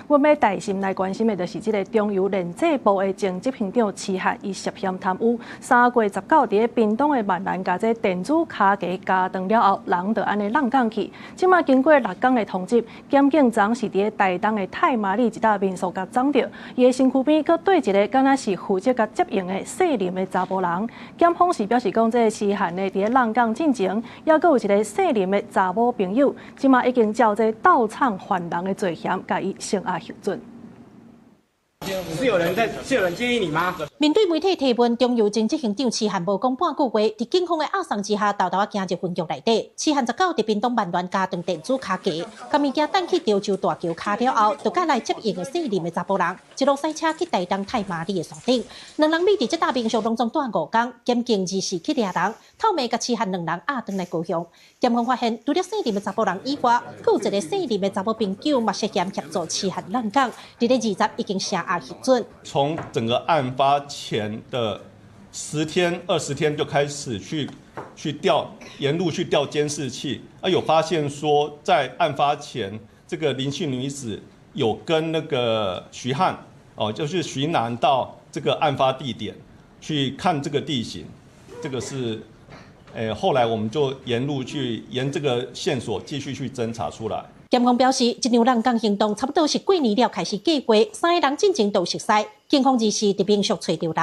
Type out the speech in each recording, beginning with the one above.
阮欲帶心來關心的，就是這个中油煉製部的前執行長徐漢，伊涉嫌貪污，3月19佇咧屏東的萬巒共這電子跤夾咬斷了後，人就按呢挵港去。這馬經過六工的通緝，檢警昨是佇咧台東的太麻里一搭民宿共摠著，伊的身軀邊閣綴一个敢若是負責共接應的姓林的查埔人。檢方是表示講，這个徐漢呢佇咧挵港進前，猶閣有一个姓林的查某朋友，這馬已經照這盜藏犯人的罪嫌，共伊聲押核准。是有人在，是有人建議你嗎？面對媒體提問，中油前執行長徐漢無講半句話，佇警方的押送之下，沓沓仔行入分局內底。徐漢19佇屏東萬巒咬斷電子跤夾，共物件彈去潮州大橋跤了後，就佮來接應的姓林的查埔人，一路駛車去台東太麻里的山頂。兩人覕佇這搭民宿攏總蹛五工，檢警24去掠人，透暝共徐漢兩人押轉來高雄。檢方發現，除了姓林的查埔人以外，閣有一个姓林的查某朋友嘛涉嫌協助徐漢挵港，佇咧20已經聲押核准。從整個案發前的10天、20天就開始去調沿路去調監視器，啊有發現說在案發前，這個林姓女子有跟那個徐漢，哦，就是徐男到這個案發地點去看這個地形，這個是，後來我們就沿路去沿這個線索繼續去偵查出來。檢方表示，這場挵港行動差不多是過年了開始計劃，三个人進前都熟似。警方24佇民宿揣著人，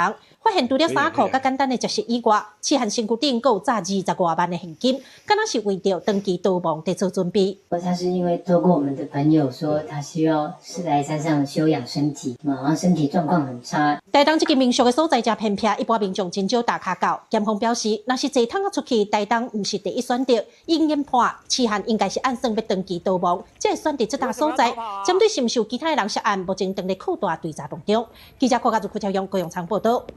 發現除了衫褲佮簡單的食物以外，徐漢身軀頂閣有詐20外萬的現金，敢若是為著長期逃亡佇做準備。他是因為透過我們的朋友說，他需要是來山上休養身體，好像身體狀況很差。台東這間民宿的所在誠偏僻，一般民眾真少踏跤到。檢方表示，若是坐桶仔出去，台東毋是第一選擇，𪜶研判徐漢應該是按算欲長期逃亡，才會選擇這搭所在。針對是毋是有其他的人涉案，目前正咧擴大追查當中。記者郭家如、柯超勇、高永昌報道。